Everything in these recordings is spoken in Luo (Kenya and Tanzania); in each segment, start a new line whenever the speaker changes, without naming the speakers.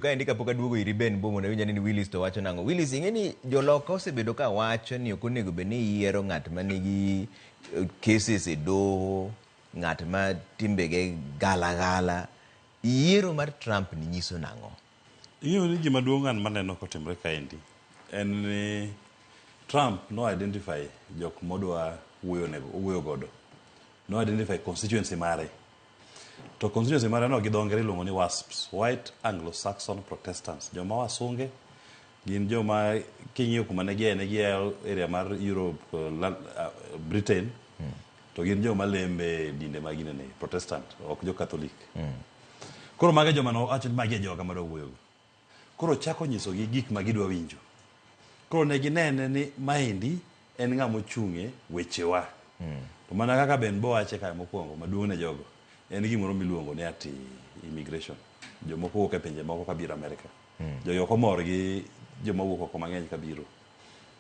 Kaendi kapok aduogo iri Ben Bo mondo awinj ane ni Willis to wacho nang'o. Willis, ing'e ni joloka osebedo ka wacho ni ok onego bed ni iyiero ng'at ma nigi cases e doho, ng'at ma timbege gala gala. Yiero mar Trump ni nyiso nang'o?
Ing'eyo ni gima duong' an maneno kotimre kaendi en ni Trump no identify jok modwa wuoyo nego wuoyo godo. No identify constituency mare. To constituency mare no gi dho ngere iluongo ni WASPs, White Anglo-Saxon Protestants. Joma wasunge gin joma king'iyo kuma ne giaye ne gia area mar Europe, Britain. To gin joma lembe dinde mag ginene, Protestant, ok jo Catholic. Koro mago e joma nowacho ni magi e joga madwa wuoyogo. Koro ochako nyisogi gik ma gidwa winjo. Koro ne ginene ni maendi en ng'ama ochung' e wechewa. To mana kaka Ben Bo wache kae mokwongo maduong' ne jogo, en gimoro miluongo ni ati immigration. Jomoko wuok e pinje moko kabiro Amerika. Jogi ok omor gi joma wuok oko mang'eny kabiro.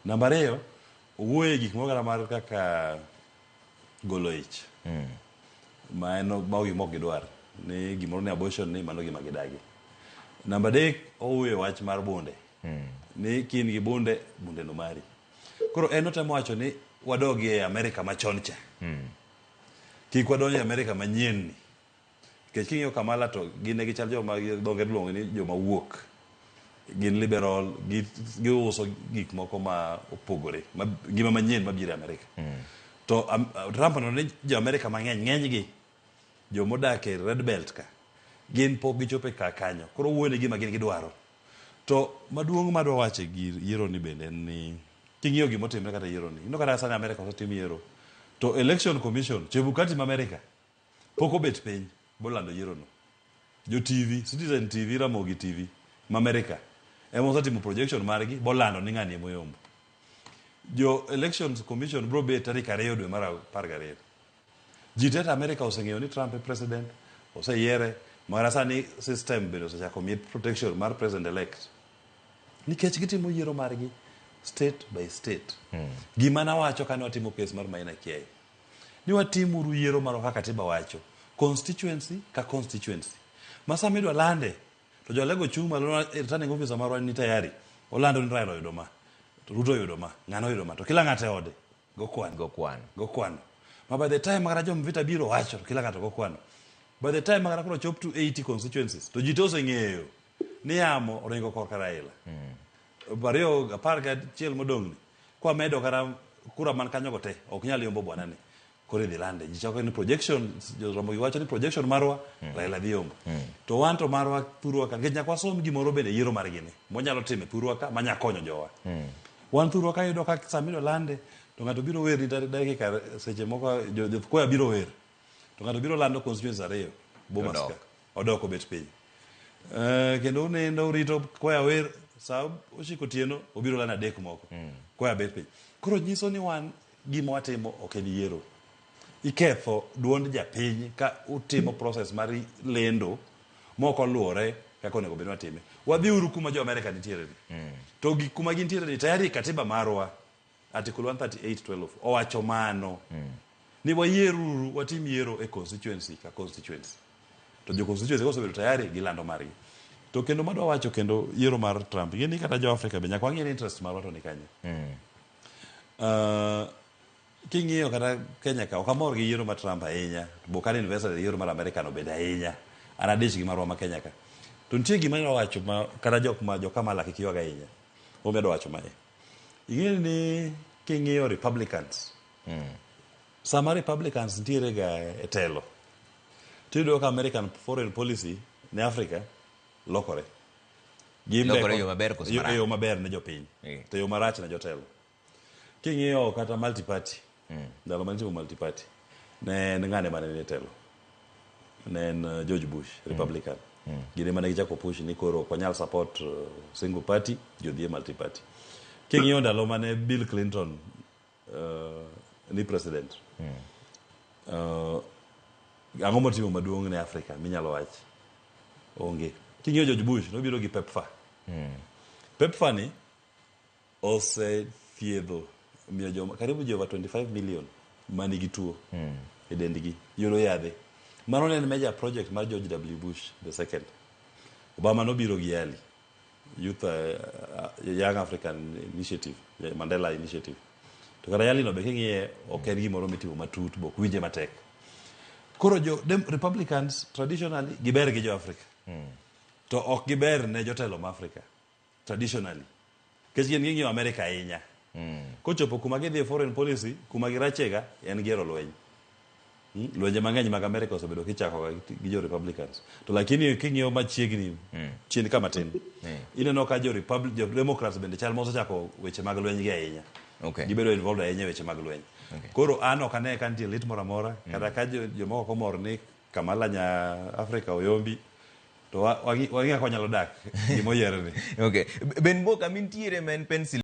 Namba ariyo, owuoyo e gik moko kata mar kaka golo ich. Ma en mago gima ok gidwar. Ni gimoro ni abortion ni mano gima gidagi. Namba adek, owuoyo e wach mar bunde. Ni ka in gi bunde, bunde no mari. Koro en otemo wacho ni wadog e Amerika machon cha. Kik wadonj e Amerika manyien ni. Nikech king'iyo Kamala to gin ne gichal joma dho ngere iluongo ni joma wuok. Gin liberal, giuso gik moko ma opogore, ma, ngima manyien mabiro e Amerika. To Trump oneno ni jo Amerika mang'eny, ng'enygi jomodak e red belt ka, gin pok gichopo e kar kanyo. Koro owuoyo ne gima gin gidwaro. To maduong' madwa wacho e gir yiero ni bende en ni king'iyo gima otimre kata e yiero ni, ineno kata sani Amerika osetim yiero, to Election Commission, Chebukati ma Amerika, pok obet piny bolando yiero no. Jo TV, Citizen TV, Ramogi TV ma Amerika ema osetimo projection margi bolando ni ng'ani ema oyombo. Jo Elections Commission bro bet tarik 2 dwe mar 12. Ji te Amerika oseng'eyo ni Trump e president, oseyiere, mana sani system bende osechako miye protection mar president elect. Nikech gitimo yiero margi state by state. Gima nawacho kane watimo case mar Maina Kiai, ni watimuru yiero marwa kaka katiba wacho, constituency ka constituency. Ma sama idwa lande, to jolego chung' malo, returning officer marwa ni tayari, olando ni Raila oyudo ma, to Ruto oyudo ma, ng'ano oyudo ma, to kila ng'ato e ode go kwano.
Go kwano.
Go kwano. Ma by the time makata jo Mvita biro wacho, to kila ng'ato go kwano. By the time makata koro chop to 80 constituencies, to ji te oseng'eyo ni yamo oringo korka Raila. 21 modong' ni, kwamedo kata kura man kanyo go te, ok nyal yombo bwana ni. Koro idhi lande. Ji chako ni projection, Jaramogi wacho ni projection marwa, Raila dhi yombo. To wan to marwa thurwa ka, nikech nyaka wasom gimoro bende yiero margi ni, mwanyalo timo e thurwa ka, manya konyo jowa. Wan thurwa ka yudo ka sama idwa lande, to ng'ato biro wer ni dakika seche moko jo kwaya biro wer. To ng'ato biro lando constituencies ariyo, Bomas ka. Odok obet piny. Kendo unindo urito kwaya wer saa 9 otieno obiro lando adek moko. Kwaya bet piny. Koro nyiso ni wan gima watimo ok en yiero. Iketho duond japiny ka utimo process mar lendo mok oluwore kaka onego bed ni watime. Wadhiuru kuma jo Amerika nitiere ni. To gik kuma gintiere ni tayari katiba marwa Article 138.12 owacho mano. Ni wayieruru watim yiero e constituency ka constituency. To jo constituency kosebedo tayari gilando margi. To kendo madwa wacho kendo yiero mar Trump, ing'e ni kata jo Africa be nyaka wang'e ni interest marwa to ni kanye. King'iyo kata Kenya ka, ok amor gi yiero mar Trump ahinya. Bo ok an invested e yiero mar Amerika no bende ahinya. An adich gi marwa ma Kenya ka. To nitie gima adwa wacho ma kata jok ma jo Kamala kik ywag ahinya. Omiyo adwa wacho mae. Ing'eyo ni king'iyo Republicans, sama Republicans nitiere ga e telo, tiyudo ka American foreign policy ne Africa lokore.
Lokore e yo maber koso marach?
E yo maber ne jopiny, to e yo marach ne jotelo. King'iyo kata multi party, ndalo mane itimo multi party, ne en ng'ane mane nie telo? Ne en George Bush, Republican. Gin ema ne gichako push ni koro ok wanyal support single party, ji odhi e multi party. King'iyo ndalo mane Bill Clinton ni president, ang'o motimo maduong' ne Africa minyalo wach? Onge. King'iyo George Bush, nobiro gi PEPFAR. PEPFAR ni osethiedho miyo joma karibu ji over 25 million manigi tuo e dendgi yudo yadhe. Mano ne en major project mar George W. Bush the second. Obama nobiro gi YALI, Youth Young African Initiative, Mandela Initiative. To kata YALI no be king'iye ok en gimoro mitimo matut bo ok winje matek. Koro jo Republicans traditionally giber gi jo Africa. To ok giber ne jotelo ma Africa traditionally. Nikech gin ging'iyo America ahinya. Kochopo kuma gidhi e foreign policy, kuma girachega en gero lweny. Lwenje mang'eny mag America osebedo kichako gi jo Republicans. To lakini king'iyo machiegni chien ka matin, ineno ka jo Republic, jo Democrats bende chal mosechako weche mag lweny gi ahinya. Gibedo involved ahinya e weche mag lweny. Koro an ok ane ka nitie lit moro amora, kata ka jomoko ok omor ni Kamala nya Africa oyombi, to wang'i kaka wanyalo dak gimoyier ni.
Okay. Ben Boka mintiere ma en Pennsylvania.